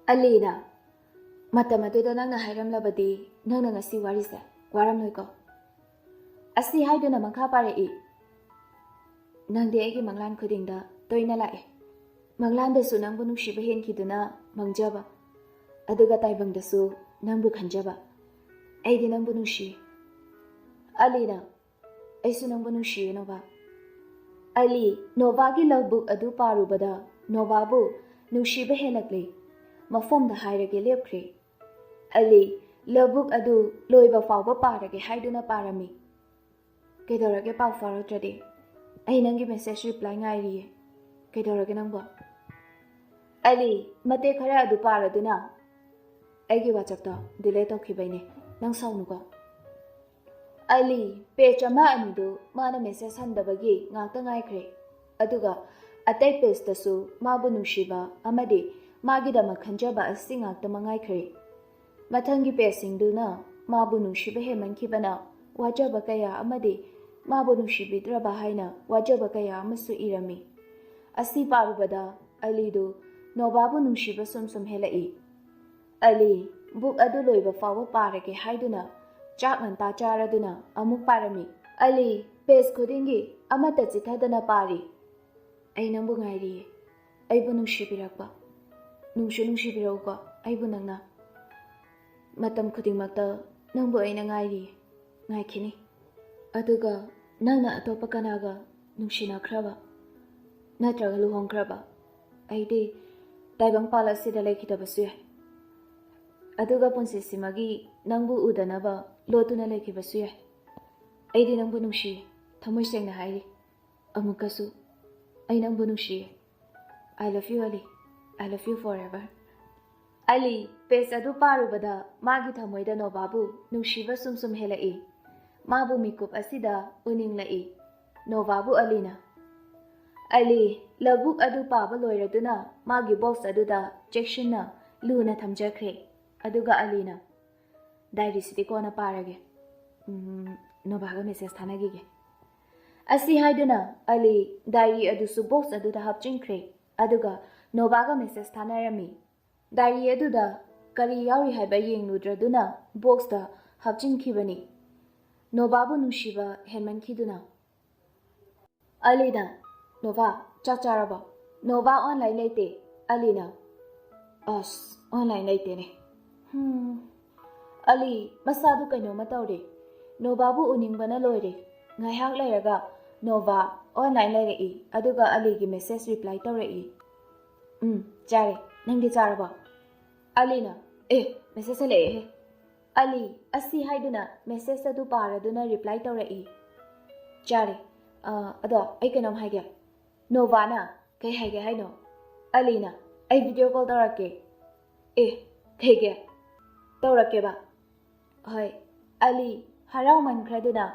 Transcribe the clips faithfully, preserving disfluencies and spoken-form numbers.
ꯑꯂꯤꯅ, "ꯃꯇꯝ ꯑꯗꯨꯗ ꯅꯪꯅ ꯍꯥꯏꯔꯝꯂꯕꯗꯤ ꯅꯪꯅ ꯉꯁꯤ ꯋꯥꯔꯤꯁꯦ ꯋꯥꯔꯝꯂꯣꯏꯀꯣ?" ꯑꯁꯤ ꯍꯥꯏꯗꯨꯅ ꯃꯈꯥ ꯄꯥꯔꯛꯏ, "ꯅꯪꯗꯤ ꯑꯩꯒꯤ ꯃꯪꯂꯥꯟ ꯈꯨꯗꯤꯡꯗ ꯇꯣꯏꯅ ꯂꯥꯛꯑꯦ꯫ ꯃꯪꯂꯥꯟꯗꯁꯨ ꯅꯪꯕꯨ ꯅꯨꯡꯁꯤꯕ ꯍꯦꯟꯈꯤꯗꯨꯅ ꯃꯪꯖꯕ, ꯑꯗꯨꯒ ꯇꯥꯏꯕꯪꯗꯁꯨ ꯅꯪꯕꯨ ꯈꯟꯖꯕ꯫ ꯑꯩꯗꯤ ꯅꯪꯕꯨ ꯅꯨꯡꯁꯤ꯫" ꯑꯂꯤꯅ, "ꯑꯩꯁꯨ ꯅꯪꯕꯨ ꯅꯨꯡꯁꯤꯌꯦ ꯅꯣꯕꯥ꯫" ꯑꯂꯤ, ꯅꯣꯕꯥꯒꯤ ꯂꯧꯕꯨꯛ ꯑꯗꯨ ꯄꯥꯔꯨꯕꯗ ꯅꯣꯕꯥꯕꯨ ꯅꯨꯡꯁꯤꯕ ꯍꯦꯜꯂꯛꯂꯦ꯫ ꯃꯐꯝꯗ ꯍꯥꯏꯔꯒꯦ ꯂꯦꯞꯈ꯭ꯔꯦ꯫ ꯑꯂꯤ, ꯂꯧꯕꯨꯛ ꯑꯗꯨ ꯂꯣꯏꯕ ꯐꯥꯎꯕ ꯄꯥꯔꯒꯦ ꯍꯥꯏꯗꯨꯅ ꯄꯥꯔꯝꯃꯤ꯫ "ꯀꯩꯗꯧꯔꯒꯦ ꯄꯥꯎ ꯐꯥꯎꯔꯛꯇ꯭ꯔꯗꯤ? ꯑꯩ ꯅꯪꯒꯤ ꯃꯦꯁꯦꯖ ꯔꯤꯄ꯭ꯂꯥꯏ ꯉꯥꯏꯔꯤꯌꯦ꯫ ꯀꯩꯗꯧꯔꯒꯦ ꯅꯪꯕꯣ?" ꯑꯂꯤ, ꯃꯇꯦꯛ ꯈꯔ ꯑꯗꯨ ꯄꯥꯔꯗꯨꯅ, "ꯑꯩꯒꯤ ꯋꯥꯆꯞꯇꯣ ꯗꯤꯂꯦꯠ ꯇꯧꯈꯤꯕꯩꯅꯦ, ꯅꯪ ꯁꯥꯎꯅꯨꯀꯣ꯫" ꯑꯂꯤ, ꯄꯦꯖ ꯑꯃ ꯑꯅꯤꯗꯨ ꯃꯥꯅ ꯃꯦꯁꯦꯖ ꯍꯟꯗꯕꯒꯤ ꯉꯥꯛꯇ ꯉꯥꯏꯈ꯭ꯔꯦ꯫ ꯑꯗꯨꯒ ꯑꯇꯩ ꯄꯦꯖꯇꯁꯨ ꯃꯥꯕꯨ ꯅꯨꯡꯁꯤꯕ ꯑꯃꯗꯤ ꯃꯥꯒꯤꯗꯃꯛ ꯈꯟꯖꯕ ꯑꯁꯤ ꯉꯥꯛꯇ ꯃꯉꯥꯏꯈ꯭ꯔꯦ꯫ ꯃꯊꯪꯒꯤ ꯄꯦꯖꯁꯤꯡꯗꯨꯅ ꯃꯥꯕꯨ ꯅꯨꯡꯁꯤꯕ ꯍꯦꯟꯃꯟꯈꯤꯕꯅ ꯋꯥꯖꯕ ꯀꯌꯥ ꯑꯃꯗꯤ ꯃꯥꯕꯨ ꯅꯨꯡꯁꯤꯕꯤꯗ꯭ꯔꯕ ꯍꯥꯏꯅ ꯋꯥꯖꯕ ꯀꯌꯥ ꯑꯃꯁꯨ ꯏꯔꯝꯃꯤ꯫ ꯑꯁꯤ ꯄꯥꯔꯨꯕꯗ ꯑꯂꯤꯗꯨ ꯅꯣꯕꯥꯕꯨ ꯅꯨꯡꯁꯤꯕ ꯁꯨꯝ ꯁꯨꯝ ꯍꯦꯜꯂꯛꯏ꯫ ꯑꯂꯤ, ꯕꯨꯛ ꯑꯗꯨ ꯂꯣꯏꯕ ꯐꯥꯎꯕ ꯄꯥꯔꯒꯦ ꯍꯥꯏꯗꯨꯅ ꯆꯥꯛ ꯉꯟꯇꯥ ꯆꯥꯔꯗꯨꯅ ꯑꯃꯨꯛ ꯄꯥꯔꯝꯃꯤ꯫ ꯑꯂꯤ, ꯄꯦꯖ ꯈꯨꯗꯤꯡꯒꯤ ꯑꯃꯠꯇ ꯆꯤꯠꯊꯗꯅ ꯄꯥꯔꯤ꯫ "ꯑꯩ ꯅꯪꯕꯨ ꯉꯥꯏꯔꯤꯌꯦ, ꯑꯩꯕꯨ ꯅꯨꯡꯁꯤꯕꯤꯔꯛꯄ꯫ ꯅꯨꯡꯁꯨ ꯅꯨꯡꯁꯤꯕꯤꯔꯛꯎꯀꯣ ꯑꯩꯕꯨ ꯅꯪꯅ꯫ ꯃꯇꯝ ꯈꯨꯗꯤꯡꯃꯛꯇ ꯅꯪꯕꯨ ꯑꯩꯅ ꯉꯥꯏꯔꯤꯌꯦ, ꯉꯥꯏꯈꯤꯅꯤ꯫ ꯑꯗꯨꯒ ꯅꯪꯅ ꯑꯇꯣꯞꯄ ꯀꯅꯥꯒ ꯅꯨꯡꯁꯤꯅꯈ꯭ꯔꯕ ꯅꯠꯇ꯭ꯔꯒ ꯂꯨꯍꯣꯡꯈ꯭ꯔꯕ, ꯑꯩꯗꯤ ꯇꯥꯏꯕꯪꯄꯥꯜ ꯑꯁꯤꯗ ꯂꯩꯈꯤꯗꯕꯁꯨ ꯌꯥꯏ꯫ ꯑꯗꯨꯒ ꯄꯨꯟꯁꯤꯁꯤꯃꯒꯤ ꯅꯪꯕꯨ ꯎꯗꯅꯕ ꯂꯣꯠꯇꯨꯅ ꯂꯩꯈꯤꯕꯁꯨ ꯌꯥꯏ꯫ ꯑꯩꯗꯤ ꯅꯪꯕꯨ ꯅꯨꯡꯁꯤꯌꯦ, ꯊꯃꯣꯏ ꯁꯦꯡꯅ ꯍꯥꯏꯔꯤ꯫ ꯑꯃꯨꯛꯀꯁꯨ, ꯑꯩ ꯅꯪꯕꯨ ꯅꯨꯡꯁꯤꯌꯦ꯫ I love you, Ali. I love you forever." Ali, page ꯑꯗꯨ ꯄꯥꯔꯨꯕꯗ ꯃꯥꯒꯤ ꯊꯃꯣꯏꯗ ꯅꯣꯕꯥꯕꯨ ꯅꯨꯡꯁꯤꯕ ꯁꯨꯝ ꯁꯨꯝ ꯍꯦꯜꯂꯛꯏ꯫ ꯃꯥꯕꯨ ꯃꯤꯀꯨꯞ ꯑꯁꯤꯗ ꯎꯅꯤꯡꯂꯛꯏ꯫ ꯅꯣꯕꯥꯕꯨ ꯑꯂꯤꯅ꯫ ꯑꯂꯤ, ꯂꯧꯕꯨꯛ ꯑꯗꯨ ꯄꯥꯕ ꯂꯣꯏꯔꯗꯨꯅ ꯃꯥꯒꯤ ꯕꯣꯛꯁ ꯑꯗꯨꯗ ꯆꯦꯛꯁꯤꯟꯅ ꯂꯨꯅ ꯊꯝꯖꯈ꯭ꯔꯦ꯫ ꯑꯗꯨꯒ ꯑꯂꯤꯅ, "ꯗꯥꯏꯔꯤꯁꯤꯗꯤ ꯀꯣꯟꯅ ꯄꯥꯔꯒꯦ꯫ ꯎꯝ, ꯅꯣꯕꯥꯒ ꯃꯦꯁꯦꯖ ꯊꯥꯅꯈꯤꯒꯦ꯫" ꯑꯁꯤ ꯍꯥꯏꯗꯨꯅ ꯑꯂꯤ ꯗꯥꯏꯔꯤ ꯑꯗꯨꯁꯨ ꯕꯣꯛꯁ ꯑꯗꯨꯗ ꯍꯥꯞꯆꯤꯟꯈ꯭ꯔꯦ꯫ ꯑꯗꯨꯒ ꯅꯣꯕꯥꯒ ꯃꯦꯁꯦꯖ ꯊꯥꯅꯔꯝꯃꯤ꯫ ꯗꯥꯏꯔꯤ ꯑꯗꯨꯗ ꯀꯔꯤ ꯌꯥꯎꯔꯤ ꯍꯥꯏꯕ ꯌꯦꯡꯂꯨꯗ꯭ꯔꯗꯨꯅ ꯕꯣꯛꯁꯇ ꯍꯥꯞꯆꯤꯟꯈꯤꯕꯅꯤ꯫ ꯅꯣꯚꯥꯕꯨ ꯅꯨꯡꯁꯤꯕ ꯍꯦꯟꯃꯟꯈꯤꯗꯨꯅ꯫ ꯑꯂꯤꯅ, "ꯅꯣꯚꯥ, ꯆꯥꯛ ꯆꯥꯔꯕꯣ?" ꯅꯣꯚꯥ, "ꯑꯣꯟꯂꯥꯏꯟ ꯂꯩꯇꯦ꯫" ꯑꯂꯤꯅ, "ꯑꯁ, ꯑꯣꯟꯂꯥꯏꯟ ꯂꯩꯇꯦꯅꯦ꯫ ꯍꯝ꯫" ꯑꯂꯤ ꯃꯁꯥꯗꯨ ꯀꯩꯅꯣꯝꯃ ꯇꯧꯔꯦ꯫ ꯅꯣꯚꯥꯕꯨ ꯎꯅꯤꯡꯕꯅ ꯂꯣꯏꯔꯦ꯫ ꯉꯥꯏꯍꯥꯛ ꯂꯩꯔꯒ ꯅꯣꯚꯥ ꯑꯣꯟꯂꯥꯏꯟ ꯂꯩꯔꯛꯏ, ꯑꯗꯨꯒ ꯑꯂꯤꯒꯤ ꯃꯦꯁꯦꯖ ꯔꯤꯄ꯭ꯂꯥꯏ ꯇꯧꯔꯛꯏ꯫ "ꯎꯝ, ꯆꯥꯔꯦ꯫ ꯅꯪꯗꯤ ꯆꯥꯔꯕꯣ?" ꯑꯂꯤꯅ, "ꯑꯦ, ꯃꯦꯁꯦꯖ ꯍꯜꯂꯛꯑꯦꯍꯦ꯫" ꯑꯂꯤ ꯑꯁꯤ ꯍꯥꯏꯗꯨꯅ ꯃꯦꯁꯦꯖ ꯑꯗꯨ ꯄꯥꯔꯗꯨꯅ ꯔꯤꯄ꯭ꯂꯥꯏ ꯇꯧꯔꯛꯏ꯫ "ꯆꯥꯔꯦ꯫ ꯑ, ꯑꯗꯣ ꯑꯩ ꯀꯩꯅꯣꯝ ꯍꯥꯏꯒꯦ꯫" ꯅꯣꯚꯥꯅ, "ꯀꯩ ꯍꯥꯏꯒꯦ ꯍꯥꯏꯅꯣ?" ꯑꯂꯤꯅ, "ꯑꯩ ꯚꯤꯗꯤꯑꯣ ꯀꯣꯜ ꯇꯧꯔꯛꯀꯦ꯫" "ꯑꯦ, ꯀꯩꯒꯤ?" "ꯇꯧꯔꯛꯀꯦꯕ꯫" "ꯍꯣꯏ꯫" ꯑꯂꯤ ꯍꯔꯥꯎꯃꯟꯈ꯭ꯔꯗꯨꯅ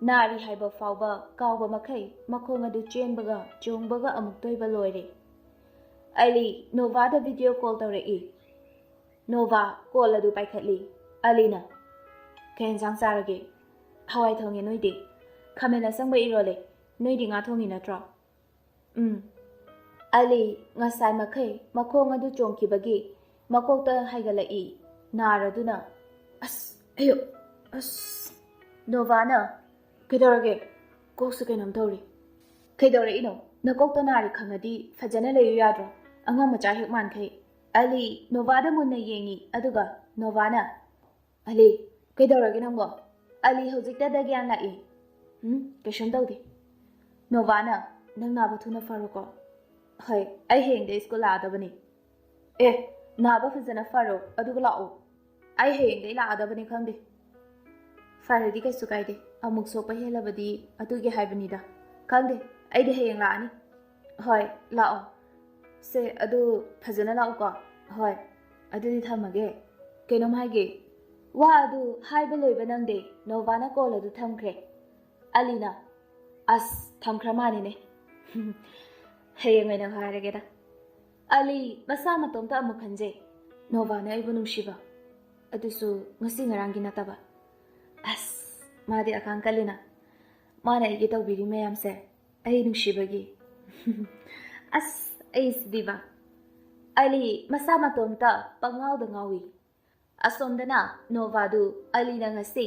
ꯅꯥꯔꯤ ꯍꯥꯏꯕ ꯐꯥꯎꯕ ꯀꯥꯎꯕ ꯃꯈꯩ ꯃꯈꯣꯡ ꯑꯗꯨ ꯆꯦꯟꯕꯒ ꯆꯣꯡꯕꯒ ꯑꯃꯨꯛꯇꯣꯏꯕ ꯂꯣꯏꯔꯦ꯫ ꯑꯂꯤ ꯅꯣꯚꯥꯗ ꯚꯤꯗꯤꯑꯣ ꯀꯣꯜ ꯇꯧꯔꯛꯏ꯫ ꯅꯣꯚꯥ ꯀꯣꯜ ꯑꯗꯨ ꯄꯥꯏꯈꯠꯂꯤ꯫ ꯑꯂꯤꯅ, "ꯀꯩ ꯌꯦꯟꯁꯥꯡ ꯆꯥꯔꯒꯦ?" "ꯍꯋꯥꯏ ꯊꯣꯡꯉꯦ꯫ ꯅꯣꯏꯗꯤ?" "ꯈꯥꯃꯦꯟ ꯑꯁꯪꯕ ꯏꯔꯣꯜꯂꯦ꯫ ꯅꯣꯏꯗꯤ ꯉꯥ ꯊꯣꯡꯉꯤ ꯅꯠꯇ꯭ꯔꯣ?" "ꯎꯝ꯫" ꯑꯂꯤ ꯉꯁꯥꯏ ꯃꯈꯩ ꯃꯈꯣꯡ ꯑꯗꯨ ꯆꯣꯡꯈꯤꯕꯒꯤ ꯃꯀꯣꯛꯇ ꯍꯥꯏꯒꯠꯂꯛꯏ꯫ ꯅꯥꯔꯗꯨꯅ, "ꯑꯁ, ꯑꯌꯣ, ꯑꯁ꯫" ꯅꯣꯚꯥꯅ, "ꯀꯩꯗꯧꯔꯒꯦ? ꯀꯣꯛꯁꯦ ꯀꯩꯅꯣꯝ ꯇꯧꯔꯤ꯫" "ꯀꯩꯗꯧꯔꯛꯏꯅꯣ? ꯅꯀꯣꯛꯇ ꯅꯥꯔꯤ ꯈꯪꯉꯗꯤ ꯐꯖꯅ ꯂꯩꯌꯨ ꯌꯥꯗ꯭ꯔꯣ? ꯑꯉꯥꯡ ꯃꯆꯥ ꯍꯦꯛ ꯃꯥꯟꯈꯩ꯫" ꯑꯂꯤ ꯅꯣꯚꯥꯗ ꯃꯨꯟꯅ ꯌꯦꯡꯉꯤ, ꯑꯗꯨꯒ ꯅꯣꯚꯥꯅ, "ꯑꯂꯤ, ꯀꯩꯗꯧꯔꯒꯦ ꯅꯪꯕꯣ?" ꯑꯂꯤ ꯍꯧꯖꯤꯛꯇꯗ ꯒ꯭ꯌꯥꯟ ꯂꯥꯛꯏ꯫ "ꯎꯝ, ꯀꯩꯁꯨꯝ ꯇꯧꯗꯦ꯫" ꯅꯣꯚꯥꯅ, "ꯅꯪ ꯅꯥꯕ ꯊꯨꯅ ꯐꯔꯣꯀꯣ꯫" "ꯍꯣꯏ, ꯑꯩ ꯍꯌꯦꯡꯗꯩ ꯁ꯭ꯀꯨꯜ ꯂꯥꯛꯑꯗꯕꯅꯤ꯫" "ꯑꯦ, ꯅꯥꯕ ꯐꯖꯅ ꯐꯔꯣ, ꯑꯗꯨꯒ ꯂꯥꯛꯑꯣ꯫ ꯑꯩ ꯍꯌꯦꯡꯗꯩ ꯂꯥꯛꯑꯗꯕꯅꯤ ꯈꯪꯗꯦ꯫" "ꯐꯔꯗꯤ ꯀꯩꯁꯨ ꯀꯥꯏꯗꯦ, ꯑꯃꯨꯛ ꯁꯣꯛꯄ ꯍꯦꯜꯂꯕꯗꯤ ꯑꯗꯨꯒꯤ ꯍꯥꯏꯕꯅꯤꯗ꯫ ꯈꯪꯗꯦ, ꯑꯩꯗꯤ ꯍꯌꯦꯡ ꯂꯥꯛꯑꯅꯤ꯫" "ꯍꯣꯏ, ꯂꯥꯛꯑꯣ꯫ ꯁꯦ, ꯑꯗꯨ ꯐꯖꯅ ꯂꯥꯛꯎꯀꯣ꯫" "ꯍꯣꯏ, ꯑꯗꯨꯗꯤ ꯊꯝꯃꯒꯦ꯫ ꯀꯩꯅꯣꯝ ꯍꯥꯏꯒꯦ꯫" ꯋꯥ ꯑꯗꯨ ꯍꯥꯏꯕ ꯂꯣꯏꯕ ꯅꯪꯗꯦ, ꯅꯣꯚꯥꯅ ꯀꯣꯜ ꯑꯗꯨ ꯊꯝꯈ꯭ꯔꯦ꯫ ꯑꯂꯤꯅ, "ꯑꯁ, ꯊꯝꯈ꯭ꯔ ꯃꯥꯅꯤꯅꯦ꯫" "ꯍꯌꯦꯡ ꯑꯣꯏꯅ ꯍꯥꯏꯔꯒꯦꯗ꯫" ꯑꯂꯤ ꯃꯁꯥ ꯃꯇꯣꯝꯇ ꯑꯃꯨꯛ ꯈꯟꯖꯩ, "ꯅꯣꯚꯥꯅ ꯑꯩꯕꯨ ꯅꯨꯡꯁꯤꯕ, ꯑꯗꯨꯁꯨ ꯉꯁꯤ ꯉꯔꯥꯡꯒꯤ ꯅꯠꯇꯕ꯫ ꯑꯁ, ꯃꯥꯗꯤ ꯑꯈꯥꯡ ꯀꯜꯂꯤꯅ꯫ ꯃꯥꯅ ꯑꯩꯒꯤ ꯇꯧꯕꯤꯔꯤ ꯃꯌꯥꯝꯁꯦ ꯑꯩ ꯅꯨꯡꯁꯤꯕꯒꯤ꯫ ꯑꯁ, ꯑꯩꯁꯤꯗꯤꯕ꯫" ꯑꯂꯤ ꯃꯁꯥ ꯃꯇꯣꯝꯇ ꯄꯪꯉꯥꯎꯗ ꯉꯥꯎꯏ꯫ ꯑꯁꯣꯝꯗꯅ ꯅꯣꯚꯥꯗꯨ ꯑꯂꯤꯅ ꯉꯁꯤ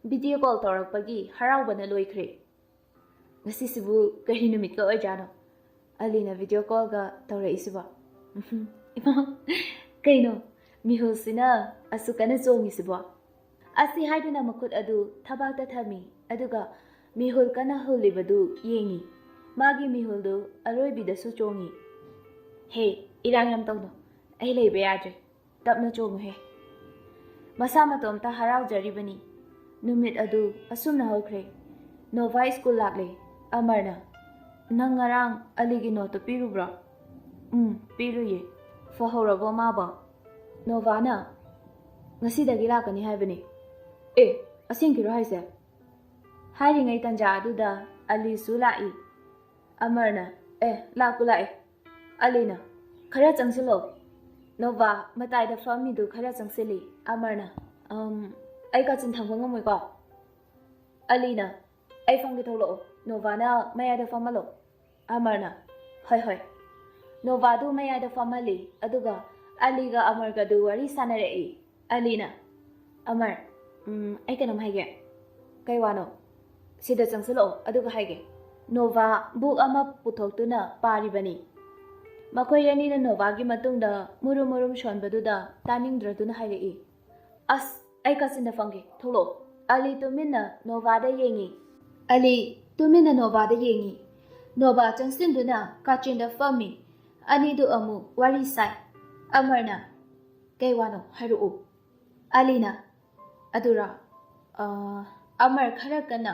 ꯚꯤꯗꯤꯑꯣ ꯀꯣꯜ ꯇꯧꯔꯛꯄꯒꯤ ꯍꯔꯥꯎꯕꯅ ꯂꯣꯏꯈ꯭ꯔꯦ꯫ "ꯉꯁꯤꯁꯤꯕꯨ ꯀꯔꯤ ꯅꯨꯃꯤꯠꯀ ꯑꯣꯏꯖꯥꯠꯅꯣ ꯑꯂꯤꯅ ꯚꯤꯗꯤꯑꯣ ꯀꯣꯜꯒ ꯇꯧꯔꯛꯏꯁꯤꯕꯣ?" ꯏꯃꯥ, ꯀꯩꯅꯣ ꯃꯤꯍꯨꯜꯁꯤꯅ ꯑꯁꯨꯛ ꯀꯟꯅ ꯆꯣꯡꯉꯤꯁꯤꯕꯣ? ꯑꯁꯤ ꯍꯥꯏꯗꯨꯅ ꯃꯈꯨꯠ ꯑꯗꯨ ꯊꯕꯥꯛꯇ ꯊꯝꯃꯤ, ꯑꯗꯨꯒ ꯃꯤꯍꯨꯜ ꯀꯟꯅ ꯍꯨꯜꯂꯤꯕꯗꯨ ꯌꯦꯡꯉꯤ꯫ ꯃꯥꯒꯤ ꯃꯤꯍꯨꯜꯗꯨ ꯑꯔꯣꯏꯕꯤꯗꯁꯨ ꯆꯣꯡꯉꯤ꯫ "ꯍꯦ, ꯏꯔꯥꯡ ꯌꯥꯝ ꯇꯧꯅꯨ, ꯑꯩ ꯂꯩꯕ ꯌꯥꯗ꯭ꯔꯦ, ꯇꯞꯅ ꯆꯣꯡꯉꯨꯍꯦ꯫" ꯃꯁꯥ ꯃꯇꯣꯝꯇ ꯍꯔꯥꯎꯖꯔꯤꯕꯅꯤ꯫ ꯅꯨꯃꯤꯠ ꯑꯗꯨ ꯑꯁꯨꯝꯅ ꯍꯧꯈ꯭ꯔꯦ꯫ ꯅꯣꯚꯥ ꯁ꯭ꯀꯨꯜ ꯂꯥꯛꯂꯦ꯫ ꯑꯃꯔꯅ, "ꯅꯪ ꯉꯔꯥꯡ ꯑꯂꯤꯒꯤ ꯅꯣꯠꯇꯨ ꯄꯤꯔꯨꯕ꯭ꯔꯣ?" "ꯎꯝ, ꯄꯤꯔꯨꯏꯌꯦ꯫ ꯐꯍꯧꯔꯕꯣ ꯃꯥꯕꯣ?" ꯅꯣꯚꯥꯅ, "ꯉꯁꯤꯗꯒꯤ ꯂꯥꯛꯀꯅꯤ ꯍꯥꯏꯕꯅꯤ꯫" "ꯑꯦ, ꯑꯁꯦꯡꯀꯤꯔꯣ ꯍꯥꯏꯁꯦ?" ꯍꯥꯏꯔꯤꯉꯩ ꯇꯟꯖꯥ ꯑꯗꯨꯗ ꯑꯂꯤꯁꯨ ꯂꯥꯛꯏ꯫ ꯑꯃꯔꯅ, "ꯑꯦ, ꯂꯥꯛꯄꯨ ꯂꯥꯛꯑꯦ꯫" ꯑꯂꯤꯅ, "ꯈꯔ ꯆꯪꯁꯤꯜꯂꯣ꯫" ꯅꯣꯚꯥ ꯃꯇꯥꯏꯗ ꯐꯝꯃꯤꯗꯨ ꯈꯔ ꯆꯪꯁꯤꯜꯂꯤ꯫ ꯑꯃꯔꯅ, "ꯑꯝ, ꯑꯩ ꯀꯥꯆꯤꯟ ꯊꯪꯕ ꯉꯝꯃꯣꯏꯀꯣ꯫" ꯑꯂꯤꯅ, "ꯑꯩ ꯐꯝꯒꯦ, ꯊꯣꯛꯂꯛꯑꯣ꯫" ꯅꯣꯚꯥꯅ ꯃꯌꯥꯏꯗ ꯐꯝꯍꯜꯂꯣ꯫ ꯑꯃꯔꯅ, "ꯍꯣꯏ, ꯍꯣꯏ꯫" ꯅꯣꯚꯥꯗꯨ ꯃꯌꯥꯏꯗ ꯐꯝꯍꯜꯂꯤ, ꯑꯗꯨꯒ ꯑꯂꯤꯒ ꯑꯃꯔꯒꯗꯨ ꯋꯥꯔꯤ ꯁꯥꯟꯅꯔꯛꯏ꯫ ꯑꯂꯤꯅ, "ꯑꯃꯔ, ꯎꯝ, ꯑꯩ ꯀꯩꯅꯣꯝ ꯍꯥꯏꯒꯦ꯫" "ꯀꯩ ꯋꯥꯅꯣ?" "ꯁꯤꯗ ꯆꯪꯁꯤꯜꯂꯛꯑꯣ, ꯑꯗꯨꯒ ꯍꯥꯏꯒꯦ꯫" ꯅꯣꯚꯥ ꯕꯨꯛ ꯑꯃ ꯄꯨꯊꯣꯛꯇꯨꯅ ꯄꯥꯔꯤꯕꯅꯤ꯫ ꯃꯈꯣꯏ ꯑꯅꯤꯅ ꯅꯣꯚꯥꯒꯤ ꯃꯇꯨꯡꯗ ꯃꯨꯔꯨꯝ ꯃꯨꯔꯨꯝ ꯁꯣꯟꯕꯗꯨꯗ ꯇꯥꯅꯤꯡꯗ꯭ꯔꯗꯨꯅ ꯍꯥꯏꯔꯛꯏ, "ꯑꯁ, ꯑꯩ ꯀꯥꯆꯤꯟꯗ ꯐꯝꯒꯦ, ꯊꯣꯛꯂꯛꯑꯣ꯫" ꯑꯂꯤ ꯇꯨꯃꯤꯟꯅ ꯅꯣꯚꯥꯗ ꯌꯦꯡꯉꯤ꯫ ꯑꯂꯤ ꯇꯨꯃꯤꯟꯅ ꯅꯣꯚꯥꯗ ꯌꯦꯡꯉꯤ꯫ ꯅꯣꯚꯥ ꯆꯪꯁꯤꯟꯗꯨꯅ ꯀꯥꯆꯤꯟꯗ ꯐꯝꯃꯤ꯫ ꯑꯅꯤꯗꯨ ꯑꯃꯨꯛ ꯋꯥꯔꯤ ꯁꯥꯏ꯫ ꯑꯃꯔꯅ, "ꯀꯩ ꯋꯥꯅꯣ? ꯍꯥꯏꯔꯛꯎ꯫" ꯑꯂꯤꯅ, "ꯑꯗꯨꯔꯣ? ꯑ, ꯑꯃꯔ, ꯈꯔ ꯀꯟꯅ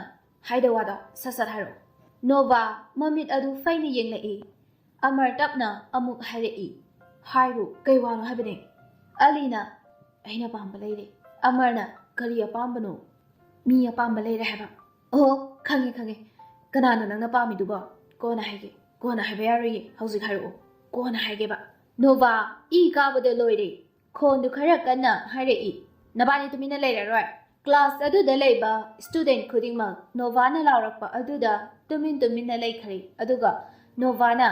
ꯍꯥꯏꯗ ꯋꯥꯗꯣ ꯁꯠ ꯁꯠ ꯍꯥꯏꯔꯛꯑꯣ꯫" ꯅꯣꯚꯥ ꯃꯃꯤꯠ ꯑꯗꯨ ꯐꯩꯅ ꯌꯦꯡꯂꯛꯏ꯫ ꯑꯃꯔ ꯇꯞꯅ ꯑꯃꯨꯛ ꯍꯥꯏꯔꯛꯏ, "ꯍꯥꯏꯔꯣ, ꯀꯩ ꯋꯥꯅꯣ ꯍꯥꯏꯕꯅꯦ?" ꯑꯂꯤꯅ, "ꯑꯩꯅ ꯄꯥꯝꯕ ꯂꯩꯔꯦ꯫" ꯑꯃꯔꯅ, "ꯀꯔꯤ ꯑꯄꯥꯝꯕꯅꯣ?" "ꯃꯤ ꯑꯄꯥꯝꯕ ꯂꯩꯔꯦ ꯍꯥꯏꯕ꯫" "ꯑꯣ, ꯈꯪꯉꯦ, ꯈꯪꯉꯦ꯫ ꯀꯅꯥꯅꯣ ꯅꯪꯅ ꯄꯥꯝꯃꯤꯗꯨꯕꯣ?" "ꯀꯣꯟꯅ ꯍꯥꯏꯒꯦ꯫" "ꯀꯣꯟꯅ ꯍꯥꯏꯕ ꯌꯥꯔꯣꯏꯌꯦ, ꯍꯧꯖꯤꯛ ꯍꯥꯏꯔꯛꯑꯣ꯫" "ꯀꯣꯟꯅ ꯍꯥꯏꯒꯦꯕ꯫" ꯅꯣꯚꯥ ꯏ ꯀꯥꯕꯗ ꯂꯣꯏꯔꯦ꯫ ꯈꯣꯟꯗꯨ ꯈꯔ ꯀꯟꯅ ꯍꯥꯏꯔꯛꯏ, "ꯅꯕꯥꯅꯤ ꯇꯨꯃꯤꯟꯅ ꯂꯩꯔꯔꯣꯏ꯫" ꯀ꯭ꯂꯥꯁ ꯑꯗꯨꯗ ꯂꯩꯕ ꯁ꯭ꯇꯨꯗꯦꯟꯠ ꯈꯨꯗꯤꯡꯃꯛ ꯅꯣꯚꯥꯅ ꯂꯥꯎꯔꯛꯄ ꯑꯗꯨꯗ ꯇꯨꯃꯤꯟ ꯇꯨꯃꯤꯟꯅ ꯂꯩꯈ꯭ꯔꯦ꯫ ꯑꯗꯨꯒ ꯅꯣꯚꯥꯅ,